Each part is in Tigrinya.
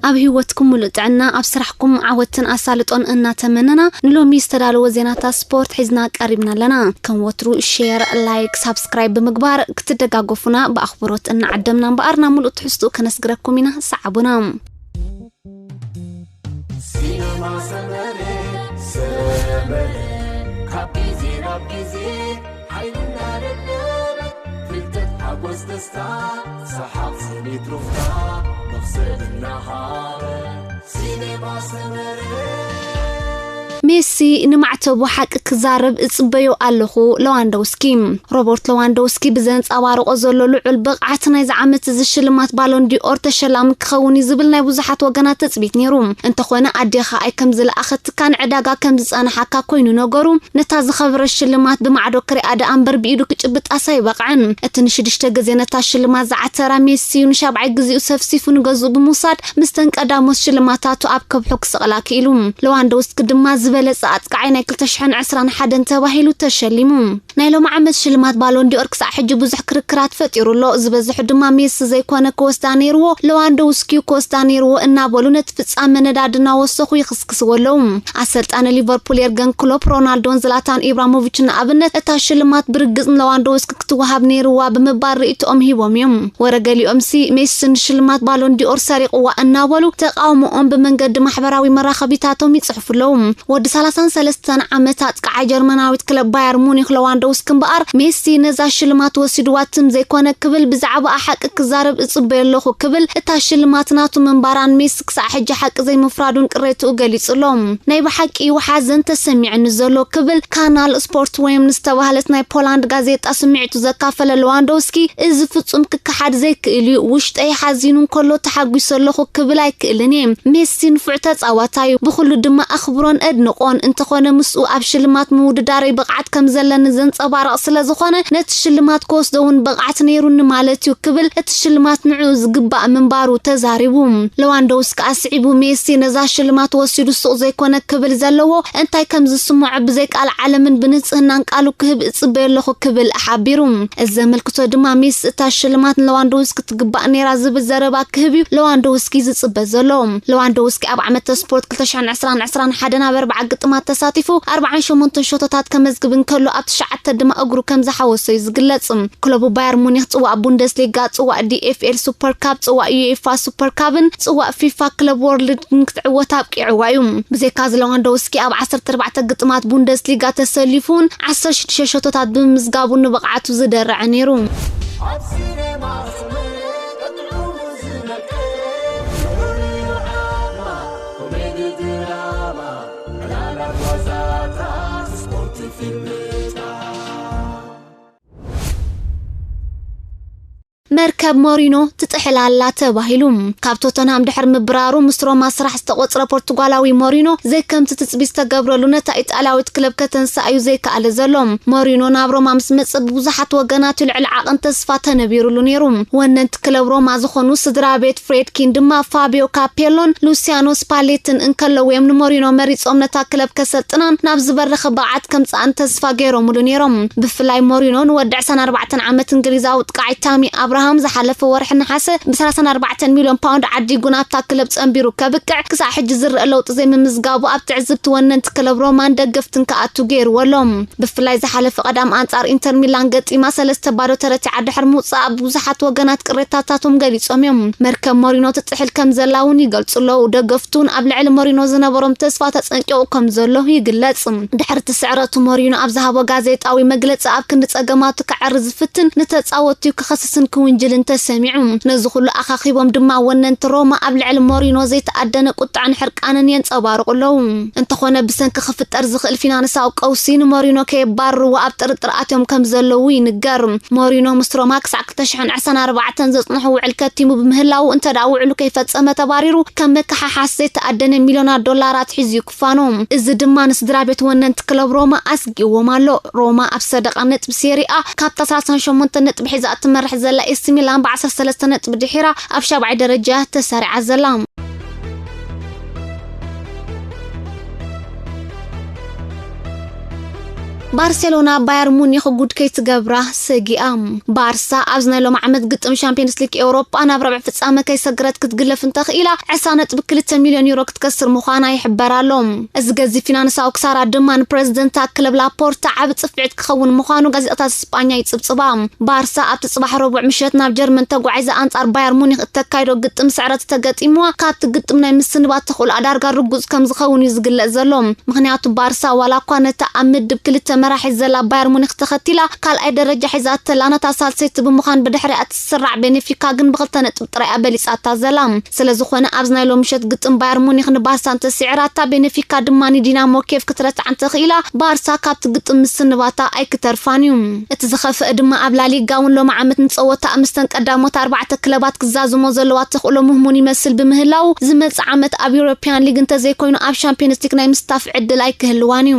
ኣብ ህይወትኩም ሙሉእ ጥዕና፣ ኣብ ስራሕኩም ዓወትን ኣሳልጦን እናተመነና፣ ንሎሚ ዝተዳለወ ዜናታት ስፖርት ሒዝና ቀሪብና ኣለና። ከም ወትሩ ሼር፣ ላይክ፣ ሳብስክራይብ ብምግባር ክትደጋገፉና ብኣኽብሮት እናዓደምና እምበኣር፣ ናብ ሙሉእ ትሕዝትኡ ከነስግረኩም ኢና። ሰዓቡና። ሲነማ ሰመረ፣ ሰመረ፣ ካብ ግዜ ናብ ግዜ ሓይልና ደለበ፣ ፍልጠት ሓጎስ ደስታ፣ ሰሓቕ ስኒት ሩፍታ፣ መኽሰብ እናሃበ፣ ሲነማ ሰመረ። ሜሲ ንማዕተቡ ሓቂ ክዛረብ እጽበዮ ኣለኹ፣ ለዋንዶውስኪ። ሮበርት ለዋንዶውስኪ ብዘንጸባርቆ ዘሎ ልዑል ብቕዓት ናይዚ ዓመት እዚ ሽልማት ባሎን ዲኦር ተሸላሚ ክኸውን እዩ ዝብል ናይ ብዙሓት ወገናት ትጽቢት ነይሩ። እንተኾነ ኣዴኻ ኣይ ከም ዝለኣኸትካን ዕዳጋ ከም ዝጸንሓካ ኮይኑ ነገሩ፣ ነታ ዝኸበረት ሽልማት ብማዕዶ ክሪኣ ደኣ እምበር ብኢዱ ክጭብጣስ ኣይበቕዐን። እቲ ንሽዱሽተ ግዜ ነታ ሽልማት ዝዓተራ ሜሲ እዩ ንሻብዓይ ግዜኡ ሰፍሲፉ ንገዝኡ ብምውሳድ ምስተን ቀዳሞት ሽልማታቱ ኣብ ከብሑ ክስቕላ ክኢሉ። ለዋንዶውስኪ ድማ ዝበለጸ ኣጥቃዓይ ናይ ክልተ ሽሕን ዕስራን ሓደን ተባሂሉ ተሸሊሙ። ናይ ሎሚ ዓመት ሽልማት ባሎን ዲኦር ክሳዕ ሕጂ ብዙሕ ክርክራት ፈጢሩ ኣሎ። ዝበዝሑ ድማ ሜሲ ዘይኮነ ክወስዳ ነይርዎ፣ ለዋንዶውስኪ ክወስዳ ነይርዎ እናበሉ ነቲ ፍጻመ ነዳዲ እናወሰኹ ይኽስክስዎ ኣለዉ። ኣሰልጣኒ ሊቨርፑል የርገን ክሎፕ፣ ሮናልዶን ዝላታን ኢብራሞቪችን ንኣብነት እታ ሽልማት ብርግጽ ንለዋንዶውስኪ ክትወሃብ ነይርዋ ብምባል ርእይቶኦም ሂቦም እዮም። ወረ ገሊኦምሲ ሜሲ ንሽልማት ባሎን ዲኦር ሰሪቕዋ እናበሉ ተቃውሞኦም ብመንገዲ ማሕበራዊ መራኸቢታቶም ይጽሕፉ ኣለዉ። ወዲ ሰላሳን ሰለስተን ዓመት ኣጥቃዓይ ጀርመናዊት ክለብ ባየር ሙኒክ ለዋንዶውስኪ እምበኣር፣ ሜሲ ነዛ ሽልማት ወሲድዋ ትም ዘይኮነ ክብል ብዛዕባኣ ሓቂ ክዛረብ እጽበዮ ኣለኹ ክብል፣ እታ ሽልማት ናቱ ምንባራን ሜሲ ክሳዕ ሕጂ ሓቂ ዘይምፍራዱን ቅሬትኡ ገሊጹ ኣሎ። ናይ ብሓቂ እዩ ሓዘን ተሰሚዑኒ ዘሎ ክብል ካናል ስፖርት ወይም ንዝተባህለት ናይ ፖላንድ ጋዜጣ ስምዒቱ ዘካፈለ ለዋንዶውስኪ፣ እዚ ፍጹም ክከሓድ ዘይክእል እዩ። ውሽጠይ ሓዚኑ እንከሎ ተሓጒሰ ኣለኹ ክብል ኣይክእልን እየ። ሜሲ ንፉዕ ተጻዋታይ እዩ። ብኹሉ ድማ ኣኽብሮን ኣድንቖን። እንተኾነ ምስኡ ኣብ ሽልማት ምውድዳረይ ብቕዓት ከም ዘለኒ ዘንጸባርቕ ስለ ዝኾነ፣ ነቲ ሽልማት ክወስዶ እውን ብቕዓት ነይሩኒ ማለት እዩ ክብል እቲ ሽልማት ንዕኡ ዝግባእ ምንባሩ ተዛሪቡ። ለዋንዶውስኪ ኣስዒቡ፣ ሜሲ ነዛ ሽልማት ወሲዱ ሱቕ ዘይኮነ ክብል ዘለዎ እንታይ ከም ዝስምዖ ብዘይ ቃል ዓለምን ብንጽህናን ቃሉ ክህብ እጽበዮ ኣለኹ ክብል ሓቢሩ። እዚ ዘመልክቶ ድማ ሜሲ እታ ሽልማት ንለዋንዶውስኪ ትግባእ ነይራ ዝብል ዘረባ ክህብ እዩ ለዋንዶውስኪ ዝጽበ ዘሎ። ለዋንዶውስኪ ኣብ ዓመተ ስፖርት ክልተ ሽሕን ዕስራን ዕስራን ሓደን ኣብ ኣርብዓ ግጥማት ተሳቲፉ ኣርብዓን ሸሞንተን ሸቶታት ከመዝግብ እንከሎ ኣብ ትሽዓተ ድማ እግሩ ከም ዝሓወሶ እዩ ዝግለጽ። ክለቡ ባየር ሙኒክ ጽዋእ ቡንደስሊጋ፣ ጽዋእ ዲ ኤፍ ኤል ሱፐር ካፕ፣ ጽዋእ ዩ ኤፋ ሱፐር ካፕን ጽዋእ ፊፋ ክለብ ወርልድን ክትዕወት ኣብቂዕዋ እዩ። ብዘይካዚ ለዋንዶውስኪ ኣብ ዓሰርተ ኣርባዕተ ግጥማት ቡንደስሊጋ ተሰሊፉን ዓሰርተ ሽዱሽተ ሸቶታት ብምምዝጋቡ ንብቕዓቱ ዝደረዐ ነይሩ። ኣብ ሲኔማ ዝመረ ጥዑሙ ዝነቀ ፍሉይ ዓማ ኮሜዲ ድራማ ዕላላት ዋዛታት ስፖርት ፊልምታት። መርከብ ሞሪኖ ትጥሕል ኣላ ተባሂሉ። ካብ ቶተንሃም ድሕሪ ምብራሩ ምስ ሮማ ስራሕ ዝተቖጽረ ፖርቱጋላዊ ሞሪኖ ዘይከምቲ ትጽቢት ዝተገብረሉ ነታ ኢጣልያዊት ክለብ ከተንስኣ እዩ ዘይከኣለ ዘሎ። ሞሪኖ ናብ ሮማ ምስ መጸ ብብዙሓት ወገናት ልዕሊ ዓቐን ተስፋ ተነቢሩሉ ነይሩ። ወነንቲ ክለብ ሮማ ዝኾኑ ስድራ ቤት ፍሬድኪን ድማ ፋቢዮ ካፔሎን ሉሲያኖ ስፓሌትን እንከለዉ እዮም ንሞሪኖ መሪጾም ነታ ክለብ ከሰልጥናን ናብ ዝበረኸ ብቕዓት ከምጽኣን ተስፋ ገይሮምሉ ነይሮም። ብፍላይ ሞሪኖ ንወዲ ዕስራን ኣርባዕተን ዓመት እንግሊዛዊ ኣጥቃዓይ ታሚ ኣብርሃም ዝሓለፈ ወርሒ ነሓሰ ብ ሰላሳን ኣርባዕተን ሚልዮን ፓውንድ ዓዲጉ ናብታ ክለብ ጸንቢሩ ከብቅዕ ክሳዕ ሕጂ ዝረአ ለውጢ ዘይምምዝጋቡ ኣብ ትዕዝብቲ ወነንቲ ክለብ ሮማን ደገፍትን ክኣቱ ገይርዎ ኣሎ። ብፍላይ ዝሓለፈ ቀዳም ኣንጻር ኢንተር ሚላን ገጢማ ሰለስተ ባዶ ተረቲዓ ድሕሪ ምውጻኣ ብዙሓት ወገናት ቅሬታታቶም ገሊጾም እዮም። መርከብ ሞሪኖ ትጥሕል ከም ዘላ እውን ይገልጹ ኣለዉ። ደገፍቱ እውን ኣብ ልዕሊ ሞሪኖ ዝነበሮም ተስፋ ተጸንቂቑ ከም ዘሎ ይግለጽ። ድሕሪ እቲ ስዕረቱ ሞሪኖ ኣብ ዝሃቦ ጋዜጣዊ መግለጺ ኣብ ክንዲ ጸገማቱ ክዓሪ ዝፍትን ንተጻወትቲ ክኸስስን ክውንጅልን ተሰሚዑ። ነዚ ኩሉ ኣኻኺቦም ድማ ወነንቲ ሮማ ኣብ ልዕሊ ሞሪኖ ዘይተኣደነ ቁጥዐን ሕርቃንን የንጸባርቑ ኣለዉ። እንተኾነ ብሰንኪ ክፍጠር ዝኽእል ፊናንሳዊ ቀውሲ ንሞሪኖ ከየባርርዎ ኣብ ጥርጥር ኣትዮም ከም ዘለዉ ይንገር። ሞሪኖ ምስ ሮማ ክሳዕ ክልተ ሽሕን ዕስራን ኣርባዕተን ዘጽንሖ ውዕል ከቲሙ ብምህላዉ እንተ ደኣ ውዕሉ ከይፈጸመ ተባሪሩ ከም መከሓሓስ ዘይተኣደነ ሚልዮናት ዶላራት ሒዙ እዩ ክፋኖ። እዚ ድማ ንስድራ ቤት ወነንቲ ክለብ ሮማ ኣስጊእዎም ኣሎ። ሮማ ኣብ ሰደቓ ነጥቢ ሴሪኣ ካብታ ሰላሳን ሸሞንተን ነጥቢ ሒዛ እትመርሕ ዘላ ኤሲ ሚላን ብዓሰርተ ሰለስተ ነጥቢ ድሒራ ኣብ ሻብዓይ ደረጃ ተሰሪዓ ዘላ። ባርሴሎና ባየር ሙኒክ ጉድ ከይትገብራ ሰጊኣ። ባርሳ ኣብዚ ናይ ሎሚ ዓመት ግጥም ሻምፒዮንስ ሊግ ኤውሮጳ ናብ ረብዕ ፍጻመ ከይሰግረት ክትግለፍ እንተኽኢላ፣ ዕስራ ነጥቢ ክልተ ሚልዮን ዩሮ ክትከስር ምዃና ይሕበር ኣሎ። እዚ ገዚፍ ፊናንሳዊ ክሳራ ድማ ንፕረዚደንት ክለብ ላፖርታ ዓቢ ጽፍዒት ክኸውን ምዃኑ ጋዜጣታት ስጳኛ ይጽብጽባ። ባርሳ ኣብቲ ጽባሕ ረቡዕ ምሸት ናብ ጀርመን ተጓዒዛ ኣንጻር ባየር ሙኒክ እተካይዶ ግጥም ስዕረት ተገጢምዋ፣ ካብቲ ግጥም ናይ ምስንባት ተኽእሎኣ ዳርጋ ርጉጽ ከም ዝኸውን እዩ ዝግለጽ ዘሎ። ምኽንያቱ ባርሳ ዋላ እኳ ነታ ኣብ ምድብ ክልተ መራሒት ዘላ ባየር ሙኒክ ተኸቲላ ካልኣይ ደረጃ ሒዛተላ፣ ነታ ሳልሰይቲ ብምዃን ብድሕሪኣ እትስራዕ ቤኔፊካ ግን ብኽልተ ነጥቢ ጥራይ እያ በሊጻታ ዘላ። ስለ ዝኾነ ኣብዚ ናይ ሎሚ ምሸት ግጥም ባየር ሙኒክ ንባርሳ እንተስዒራታ፣ ቤኔፊካ ድማ ንዲናሞ ኬፍ ክትረትዓ እንተኽኢላ፣ ባርሳ ካብቲ ግጥም ምስንባታ ኣይክተርፋን እዩ። እቲ ዝኸፍአ ድማ ኣብ ላሊጋ እውን ሎሚ ዓመት ንጸወታ ምስተን ቀዳሞት ኣርባዕተ ክለባት ክዛዝሞ ዘለዋ ተኽእሎ ምህሙን ይመስል ብምህላው፣ ዝመጽእ ዓመት ኣብ ዩሮፒያን ሊግ እንተዘይኮይኑ ኣብ ሻምፒዮንስ ሊግ ናይ ምስታፍ ዕድል ኣይክህልዋን እዩ።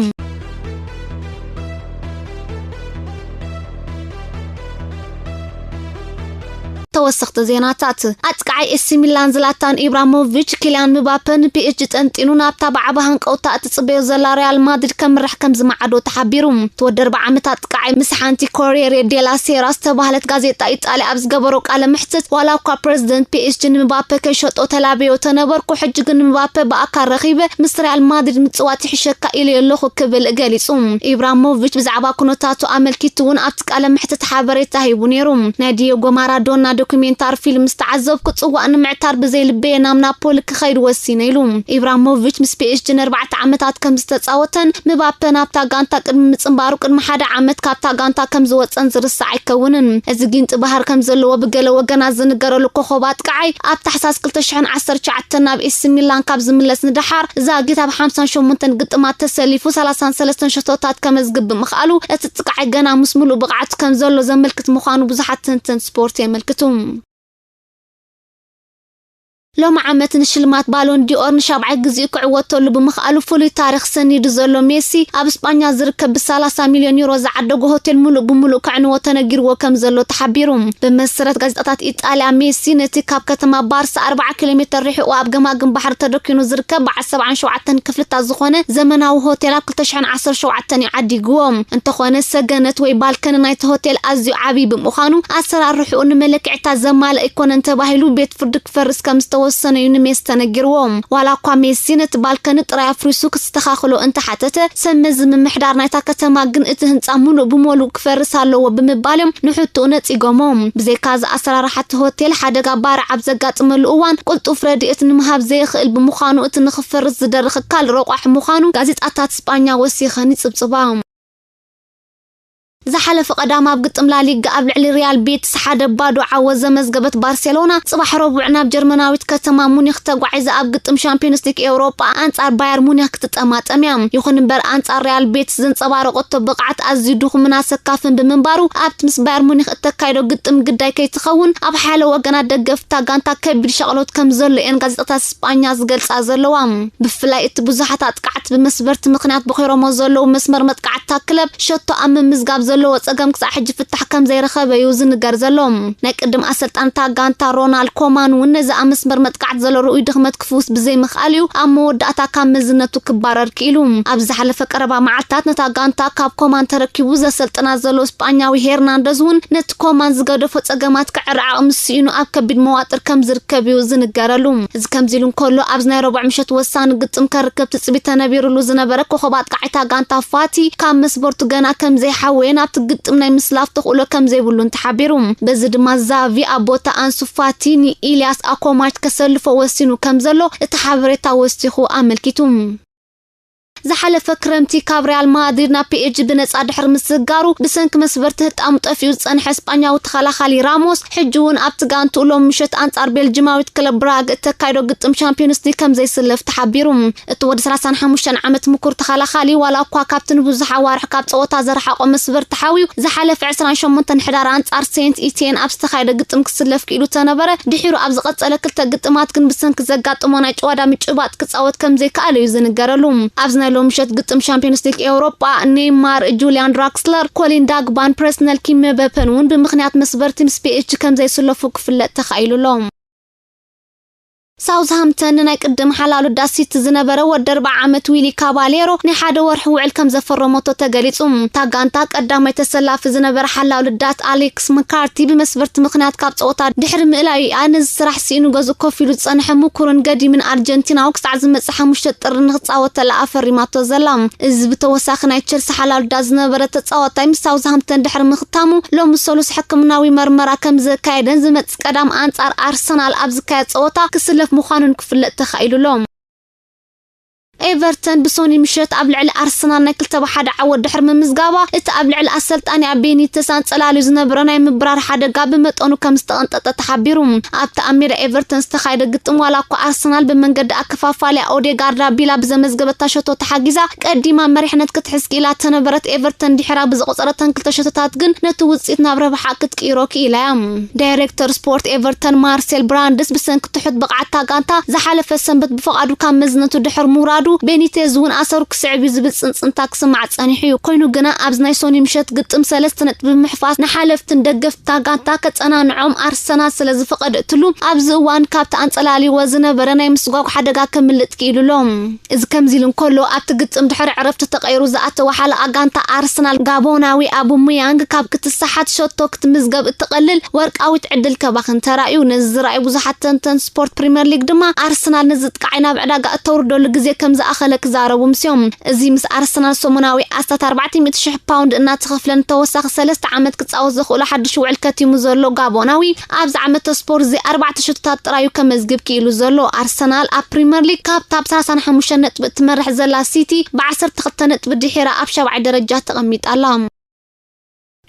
ተወሰኽቲ ዜናታት። ኣጥቃዓይ ኤሲ ሚላን ዝላታን ኢብራሞቪች፣ ኪልያን ምባፐ ንፒኤስጂ ጠንጢኑ ናብታ ብዓቢ ሃንቀውታ እትጽበዮ ዘላ ሪያል ማድሪድ ከምርሕ ከም ዝመዓዶ ተሓቢሩ። እቲ ወዲ ኣርብዓ ዓመት ኣጥቃዓይ ምስ ሓንቲ ኮሪየሬ ዴላ ሴራ ዝተባህለት ጋዜጣ ኢጣልያ ኣብ ዝገበሮ ቃለ መሕትት፣ ዋላ እኳ ፕረዚደንት ፒኤስጂ ንምባፐ ከይሸጦ ተላብዮ ተነበርኩ፣ ሕጂ ግን ንምባፐ ብኣካል ረኺበ ምስ ሪያል ማድሪድ ምጽዋት ይሕሸካ ኢለ ኣለኹ ክብል ገሊጹ። ኢብራሞቪች ብዛዕባ ኩነታቱ ኣመልኪቱ እውን ኣብቲ ቃለ መሕትት ሓበሬታ ሂቡ ነይሩ። ናይ ዲየጎ ማራዶና ዶኩሜንታሪ ፊልም ዝተዓዘብኩ ጽዋእ ንምዕታር ብዘይ ልበየ ናብ ናፖሊ ክኸይድ ወሲነ ኢሉ። ኢብራሞቪች ምስ ፒኤስጂ ንኣርባዕተ ዓመታት ከም ዝተጻወተን ምባፐ ናብታ ጋንታ ቅድሚ ምጽንባሩ ቅድሚ ሓደ ዓመት ካብታ ጋንታ ከም ዝወጸን ዝርሳዕ ኣይከውንን። እዚ ጊንጢ ባህር ከም ዘለዎ ብገለ ወገናት ዝንገረሉ ኮኸብ ኣጥቃዓይ ኣብ ታሕሳስ ክልተ ሽሕን ዓሰርተ ትሽዓተን ናብ ኤሲ ሚላን ካብ ዝምለስ ንደሓር ዛጊት ኣብ ሓምሳን ሸሞንተን ግጥማት ተሰሊፉ ሰላሳን ሰለስተን ሸቶታት ከመዝግብ ብምኽኣሉ እቲ ጥቃዓይ ገና ምስ ምሉእ ብቕዓቱ ከም ዘሎ ዘመልክት ምዃኑ ብዙሓት ተንተን ስፖርት የመልክቱ። ሎሚ ዓመት ንሽልማት ባሎን ዲኦር ንሻብዓይ ግዜኡ ክዕወተሉ ብምኽኣሉ ፍሉይ ታሪኽ ሰኒዱ ዘሎ ሜሲ፣ ኣብ ስጳኛ ዝርከብ ብሰላሳ ሚልዮን ዩሮ ዝዓደጎ ሆቴል ምሉእ ብምሉእ ከዕንዎ ተነጊርዎ ከም ዘሎ ተሓቢሩ። ብመሰረት ጋዜጣታት ኢጣልያ፣ ሜሲ ነቲ ካብ ከተማ ባርሳ ኣርብዓ ኪሎ ሜተር ርሒቑ ኣብ ገማግም ባሕሪ ተደኪኑ ዝርከብ በዓል ሰብዓን ሸውዓተን ክፍልታት ዝኾነ ዘመናዊ ሆቴል ኣብ ክልተ ሽሕን ዓሰርተ ሸውዓተን እዩ ዓዲግዎ። እንተኾነ፣ ሰገነት ወይ ባልከኒ ናይቲ ሆቴል ኣዝዩ ዓብዪ ብምዃኑ፣ ኣሰራርሕኡ ንመለክዕታት ዘማልእ ኣይኮነን ተባሂሉ ቤት ፍርዲ ክፈርስ ከም ዝተወሰነ እዩ ንሜሲ ተነጊርዎ። ዋላ እኳ ሜሲ ነቲ ባልከኒ ጥራይ ኣፍሪሱ ክስተኻኽሎ እንተሓተተ፣ ሰብ መዚ ምምሕዳር ናይታ ከተማ ግን እቲ ህንጻ ሙሉእ ብሙሉእ ክፈርስ ኣለዎ ብምባል እዮም ንሕቶኡ ነጺጎሞ። ብዘይካ እዚ ኣሰራርሓ እቲ ሆቴል ሓደጋ ባርዕ ኣብ ዘጋጥመሉ እዋን ቅልጡፍ ረድኤት ንምሃብ ዘየኽእል ብምዃኑ፣ እቲ ንኽፈርስ ዝደርኽ ካልእ ረቋሒ ምዃኑ ጋዜጣታት ስጳኛ ወሲኸን ይጽብጽባ። ዝሓለፈ ቀዳም ኣብ ግጥም ላሊጋ ኣብ ልዕሊ ሪያል ቤቲስ ሓደ ባዶ ዓወት ዘመዝገበት ባርሴሎና፣ ጽባሕ ረቡዕ ናብ ጀርመናዊት ከተማ ሙኒክ ተጓዒዛ ኣብ ግጥም ሻምፒዮንስ ሊግ ኤውሮጳ ኣንጻር ባየር ሙኒክ ክትጠማጠም እያ። ይኹን እምበር፣ ኣንጻር ሪያል ቤቲስ ዘንጸባረቐቶ ብቕዓት ኣዝዩ ድኹምን ኣሰካፍን ብምንባሩ፣ ኣብቲ ምስ ባየር ሙኒክ እተካይዶ ግጥም ግዳይ ከይትኸውን ኣብ ሓደ ወገናት ደገፍታ ጋንታ ከቢድ ሻቕሎት ከም ዘሎ እየን ጋዜጣታት ስጳኛ ዝገልጻ ዘለዋ። ብፍላይ እቲ ብዙሓት ኣጥቃዕቲ ብመስበርቲ ምኽንያት ቦኺሮሞ ዘለዉ መስመር መጥቃዕታ ክለብ፣ ሸቶ ኣብ ምምዝጋብ ዘለዎ ጸገም ክሳዕ ሕጂ ፍታሕ ከም ዘይረኸበ እዩ ዝንገር ዘሎ። ናይ ቅድም ኣሰልጣንታ ጋንታ ሮናልድ ኮማን እውን ነዚ ኣብ መስመር መጥቃዕቲ ዘሎ ርኡይ ድኽመት ክፍውስ ብዘይምኽኣል እዩ ኣብ መወዳእታ ካብ መዝነቱ ክባረር ክኢሉ። ኣብ ዝሓለፈ ቀረባ መዓልታት ነታ ጋንታ ካብ ኮማን ተረኪቡ ዘሰልጥና ዘሎ ስጳኛዊ ሄርናንደዝ እውን ነቲ ኮማን ዝገደፎ ጸገማት ክዕራቕ ምስ ስኢኑ ኣብ ከቢድ መዋጥር ከም ዝርከብ እዩ ዝንገረሉ። እዚ ከምዚ ኢሉ እንከሎ፣ ኣብዚ ናይ ረቡዕ ምሸት ወሳኒ ግጥም ከርክብ ትጽቢት ተነቢሩሉ ዝነበረ ኮኸብ ኣጥቃዒታ ጋንታ ፋቲ፣ ካብ መስበርቱ ገና ከም ዘይሓወየ፣ ናብቲ ግጥም ናይ ምስላፍ ተኽእሎ ከም ዘይብሉን ተሓቢሩ። በዚ ድማ ዛቪ ኣብ ቦታ ኣንሱ ፋቲ ንኢልያስ ኣኮማች ከሰልፎ ወሲኑ ከም ዘሎ እቲ ሓበሬታ ወሲኹ ኣመልኪቱ። ዝሓለፈ ክረምቲ ካብ ሪያል ማድሪድ ናብ ፒኤስጂ ብነጻ ድሕሪ ምስግጋሩ፣ ብሰንኪ መስበርቲ ህጣሙ ጠፊኡ ዝጸንሐ ስጳኛዊ ተኸላኻሊ ራሞስ፣ ሕጂ እውን ኣብቲ ጋንትኡ ሎም ምሸት ኣንጻር ቤልጂማዊት ክለብ ብራግ እተካይዶ ግጥም ሻምፒዮንስ ሊግ ከም ዘይስለፍ ተሓቢሩ። እቲ ወዲ ሰላሳን ሓሙሽተን ዓመት ምኩር ተኸላኻሊ፣ ዋላ እኳ ካብቲ ንብዙሕ ኣዋርሕ ካብ ጸወታ ዘርሓቖ መስበርቲ ሓውዩ፣ ዝሓለፈ ዕስራን ሸሞንተን ሕዳር ኣንጻር ሴንት ኢቲየን ኣብ ዝተኻየደ ግጥም ክስለፍ ክኢሉ ተነበረ፣ ድሒሩ ኣብ ዝቐጸለ ክልተ ግጥማት ግን ብሰንኪ ዘጋጥሞ ናይ ጨዋዳ ምጭባጥ ክጻወት ከም ዘይከኣለ እዩ ዝንገረሉ። ኣብዚ ናይ ሎም ምሸት ግጥም ሻምፒዮንስ ሊግ ኤውሮጳ፣ ኔይማር፣ ጁልያን ድራክስለር፣ ኮሊን ዳግባን ፕረስነል ኪምበፐን እውን ብምኽንያት መስበርቲ ምስ ፒኤስጂ ከም ዘይስለፉ ክፍለጥ ተኻኢሉ ኣሎ። ሳውዝሃምተን ንናይ ቅድም ሓላሉ ዳት ሲቲ ዝነበረ ወዲ ኣርብዓ ዓመት ዊሊ ካባሌሮ ናይ ሓደ ወርሒ ውዕል ከም ዘፈረመቶ ተገሊጹ። እታ ጋንታ ቀዳማይ ተሰላፊ ዝነበረ ሓላሉ ዳት ኣሌክስ መካርቲ ብመስበርቲ ምኽንያት ካብ ጸወታ ድሕሪ ምእላዩ፣ ነዚ ስራሕ ስኢኑ ገዝኡ ኮፍ ኢሉ ዝጸንሐ ምኩርን ገዲምን ኣርጀንቲናዊ ክሳዕ ዝመጽእ ሓሙሽተ ጥሪ ንክጻወተላ ኣፈሪማቶ ዘላ። እዚ ብተወሳኺ ናይ ቸልሲ ሓላሉ ዳት ዝነበረ ተጻዋታይ ምስ ሳውዝሃምተን ድሕሪ ምኽታሙ ሎሚ ሰሉስ ሕክምናዊ መርመራ ከም ዘካየደን ዝመጽእ ቀዳም ኣንጻር ኣርሰናል ኣብ ዝካየድ ጸወታ ክስለፍ ምዃኑን ክፍለጥ ተኻኢሉ ኣሎ። ኤቨርተን ብሶኒ ምሸት ኣብ ልዕሊ ኣርሰናል ናይ ክልተ ብ ሓደ ዓወት ድሕሪ ምምዝጋባ፣ እቲ ኣብ ልዕሊ ኣሰልጣኒኣ ቤኒተስ ኣንጸላልዩ ዝነበረ ናይ ምብራር ሓደጋ ብመጠኑ ከም ዝተቐንጠጠ ተሓቢሩ። ኣብቲ ኣብ ሜዳ ኤቨርተን ዝተኻየደ ግጥም፣ ዋላ እኳ ኣርሰናል ብመንገዲ ኣከፋፋሊኣ ኦዴጋርድ ኣቢላ ብዘመዝገበታ ሸቶ ተሓጊዛ ቀዲማ መሪሕነት ክትሕዝ ክኢላ እተነበረት ኤቨርተን፣ ድሒራ ብዝቆጸረተን ክልተ ሸቶታት ግን ነቲ ውጽኢት ናብ ረብሓ ክትቅይሮ ክኢላ እያ። ዳይሬክተር ስፖርት ኤቨርተን ማርሴል ብራንድስ ብሰንኪ ትሑት ብቕዓት እታ ጋንታ ዝሓለፈ ሰንበት ብፍቓዱ ካብ መዝነቱ ድሕሪ ምውራዱ፣ ቤኒቴዝ እውን ኣሰሩ ክስዕብ እዩ ዝብል ጽንጽንታ ክስማዕ ጸኒሑ እዩ። ኮይኑ ግና ኣብዚ ናይ ሶኒ ምሸት ግጥም ሰለስተ ነጥቢ ብምሕፋስ ንሓለፍትን ደገፍቲ እታ ጋንታ ከጸናንዖም ኣርሰናል ስለ ዝፈቐደትሉ፣ ኣብዚ እዋን ካብቲ ኣንጸላልይዎ ዝነበረ ናይ ምስጓጉ ሓደጋ ከምልጥ ክኢሉ ኣሎ። እዚ ከምዚ ኢሉ እንከሎ፣ ኣብቲ ግጥም ድሕሪ ዕረፍቲ ተቐይሩ ዝኣተወ ሓለቓ ጋንታ ኣርሰናል ጋቦናዊ ኣቡሙያንግ ካብ ክትሰሓት ሸቶ ክትምዝገብ እትቐልል ወርቃዊት ዕድል ከባኽን ተራእዩ። ነዚ ዝረኣዩ ብዙሓት ተንተን ስፖርት ፕሪምየር ሊግ ድማ ኣርሰናል ነዚ ጥቃዓይ ናብ ዕዳጋ እተውርደሉ ግዜ ከም ዝኣኸለ ክዛረቡ ምስዮም። እዚ ምስ ኣርሰናል ሰሙናዊ ኣስታት ኣርባዕተ ሚእቲ ሽሕ ፓውንድ እናተኸፍለን ተወሳኺ ሰለስተ ዓመት ክጻወት ዘኽእሎ ሓድሽ ውዕል ከቲሙ ዘሎ ጋቦናዊ፣ ኣብዚ ዓመተ ስፖርት እዚ ኣርባዕተ ሸቶታት ጥራዩ ከመዝግብ ክኢሉ ዘሎ። ኣርሰናል ኣብ ፕሪምየር ሊግ ካብታ ብ ሰላሳ ሓሙሽተ ነጥቢ እትመርሕ ዘላ ሲቲ ብ ዓሰርተ ክልተ ነጥቢ ድሒራ ኣብ ሻብዓይ ደረጃ ተቐሚጣ ኣላ።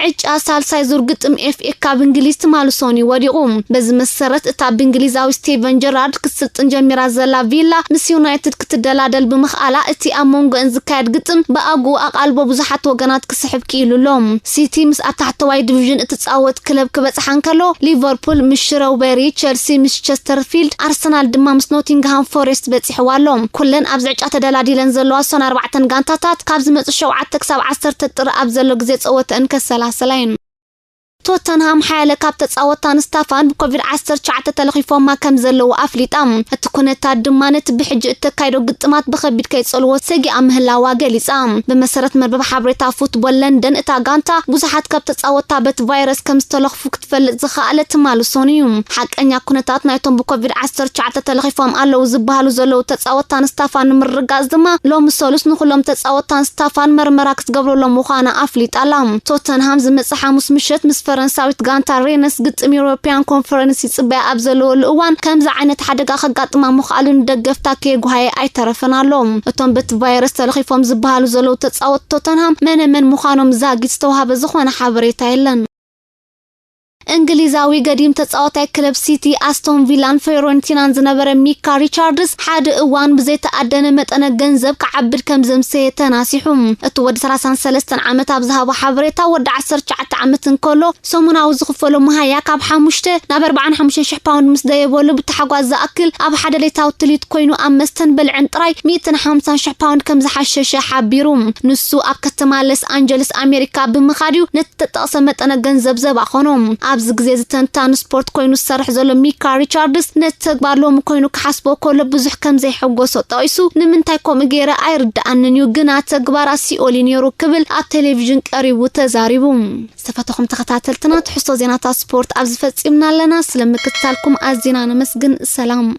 ዕጫ ሳልሳይ ዙር ግጥም ኤፍ ኤ ካፕ እንግሊዝ ትማሊ ሶኒ ወዲቑ። በዚ መሰረት፣ እታ ብእንግሊዛዊ ስቴቨን ጀራርድ ክትስልጥን ጀሚራ ዘላ ቪላ ምስ ዩናይትድ ክትደላደል ብምኽኣላ፣ እቲ ኣብ መንጎአን ዝካየድ ግጥም ብኣግኡ ኣቓልቦ ብዙሓት ወገናት ክስሕብ ክኢሉ ኣሎ። ሲቲ ምስ ኣብ ታሕተዋይ ዲቪዥን እትጻወት ክለብ ክበጽሓ እንከሎ፣ ሊቨርፑል ምስ ሽረውበሪ፣ ቸልሲ ምስ ቸስተርፊልድ፣ ኣርሰናል ድማ ምስ ኖቲንግሃም ፎሬስት በጺሕዋ ኣሎ። ኩለን ኣብዚ ዕጫ ተደላዲለን ዘለዋ እሶን ኣርባዕተን ጋንታታት፣ ካብ ዝመጽእ ሸውዓተ ክሳብ ዓሰርተ ጥሪ ኣብ ዘሎ ግዜ ጸወተአን ከሰላስላ እየን። ቶተንሃም ሓያለ ካብ ተጻወትታን ስታፋን ብኮቪድ ዓሰርተ ትሽዓተ ተለኺፎማ ከም ዘለዉ ኣፍሊጣ። እቲ ኩነታት ድማ ነቲ ብሕጂ እተካይዶ ግጥማት ብኸቢድ ከይጸልዎ ሰጊኣ ምህላዋ ገሊጻ። ብመሰረት መርበብ ሓበሬታ ፉትቦል ለንደን፣ እታ ጋንታ ብዙሓት ካብ ተጻወትታ በቲ ቫይረስ ከም ዝተለኽፉ ክትፈልጥ ዝኸኣለት ትማሊ ሶኒ እዩ። ሓቀኛ ኩነታት ናይቶም ብኮቪድ ዓሰርተ ትሽዓተ ተለኺፎም ኣለዉ ዝበሃሉ ዘለዉ ተጻወትታን ስታፋን ንምርግጋጽ ድማ፣ ሎሚ ሰሉስ ንኹሎም ተጻወትታን ስታፋን መርመራ ክትገብረሎም ምዃና ኣፍሊጣ ኣላ። ቶተንሃም ዝመጽእ ሓሙስ ምሸት ምስ ፈረንሳዊት ጋንታ ሬነስ ግጥም ዩሮፒያን ኮንፈረንስ ይጽበያ ኣብ ዘለወሉ እዋን፣ ከምዚ ዓይነት ሓደጋ ከጋጥማ ምኽኣሉ ንደገፍታ ከየጉሃየ ኣይተረፈን ኣሎ። እቶም በቲ ቫይረስ ተለኺፎም ዝበሃሉ ዘለዉ ተጻወትቲ ቶተንሃም መነ መን ምዃኖም ዛጊት ዝተዋህበ ዝኾነ ሓበሬታ የለን። እንግሊዛዊ ገዲም ተጻዋታይ ክለብ ሲቲ፣ ኣስቶን ቪላን ፊዮረንቲናን ዝነበረ ሚካ ሪቻርድስ፣ ሓደ እዋን ብዘይተኣደነ መጠነ ገንዘብ ክዓብድ ከም ዘምሰየ ተናሲሑ። እቲ ወዲ ሰላሳን ሰለስተን ዓመት ኣብ ዝሃቦ ሓበሬታ፣ ወዲ ዓሰርተ ትሽዓተ ዓመት እንከሎ ሰሙናዊ ዝኽፈሎ መሃያ ካብ ሓሙሽተ ናብ ኣርባዓን ሓሙሽተን ሽሕ ፓውንድ ምስ ደየበሉ፣ ብታሕጓስ ዝኣክል ኣብ ሓደ ሌታዊ ትልሂት ኮይኑ ኣብ መስተን ብልዕን ጥራይ ሚእትን ሓምሳን ሽሕ ፓውንድ ከም ዝሓሸሸ ሓቢሩ። ንሱ ኣብ ከተማ ሎስ ኣንጀለስ ኣሜሪካ ብምኻድ እዩ ነቲ ተጠቕሰ መጠነ ገንዘብ ዘባኸኖ። ኣብዚ ግዜ እዚ ተንታኒ ስፖርት ኮይኑ ዝሰርሕ ዘሎ ሚካ ሪቻርድስ፣ ነቲ ተግባር ሎሚ ኮይኑ ክሓስቦ ከሎ ብዙሕ ከም ዘይሐጎሶ ጠቒሱ፣ "ንምንታይ ከምኡ ገይረ ኣይርድኣንን እዩ፣ ግና ተግባራ ሲኦል እዩ ነይሩ" ክብል ኣብ ቴሌቪዥን ቀሪቡ ተዛሪቡ። ዝተፈተኹም ተኸታተልትና፣ ትሕዝቶ ዜናታት ስፖርት ኣብዚ ፈጺምና ኣለና። ስለ ምክትታልኩም ኣዚና ነመስግን። ሰላም።